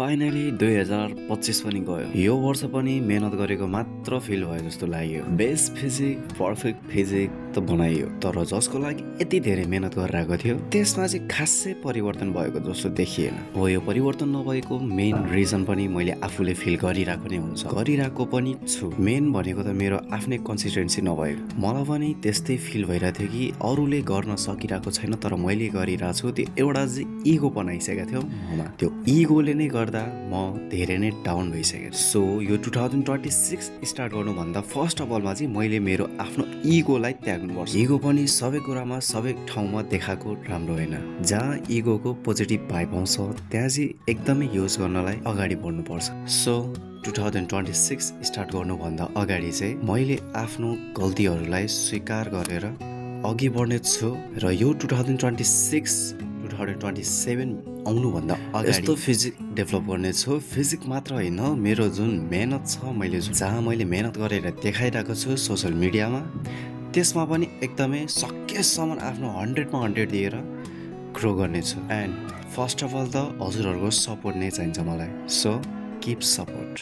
Finally 2025 पनि गयो। यो वर्ष पनि मेहनत गरेको मात्र फिल भयो जस्तो लाग्यो। बेस्ट फिजिक, पर्फेक्ट फिजिक त बनाइयो, तर जसको लागि यति धेरै मेहनत गरिरहेको थियो त्यसमा चाहिँ खासै परिवर्तन भएको जस्तो देखिएन। हो, यो परिवर्तन नभएको मेन रिजन पनि मैले आफूले फिल गरिरहेको नै हुन्छ, गरिरहेको पनि छु। मेन भनेको त मेरो आफ्नै कन्सिस्टेन्सी नभएको। मलाई पनि त्यस्तै फिल भइरहेको थियो कि अरूले गर्न सकिरहेको छैन तर मैले गरिरहेको छु। त्यो एउटा चाहिँ इगो बनाइसकेको थियो ममा। त्यो इगोले नै गर्दा म धेरै नै डाउन भइसकेँ। सो यो 2026 स्टार्ट गर्नुभन्दा फर्स्ट अफ अलमा चाहिँ मैले मेरो आफ्नो इगोलाई त्याग्नुपर्छ। इगो पनि सबै कुरामा सबै ठाउँमा देखाएको राम्रो होइन। जहाँ इगोको पोजिटिभ भाइब आउँछ त्यहाँ चाहिँ एकदमै युज गर्नलाई अगाडि बढ्नुपर्छ। सो 2026 स्टार्ट गर्नुभन्दा अगाडि चाहिँ मैले आफ्नो गल्तीहरूलाई स्वीकार गरेर अघि बढ्ने छु र यो 2027 आउनुभन्दा अगाडि यस्तो फिजिक डेभलप गर्नेछु। फिजिक मात्र होइन, मेरो जुन मेहनत छ, जहाँ मैले मेहनत गरेर देखाइरहेको छु सोसियल मिडियामा, त्यसमा पनि एकदमै सकेसम्म आफ्नो 100मा 100 दिएर ग्रो गर्नेछु। एन्ड फर्स्ट अफ अल त हजुरहरूको सपोर्ट नै चाहिन्छ मलाई। So keep support.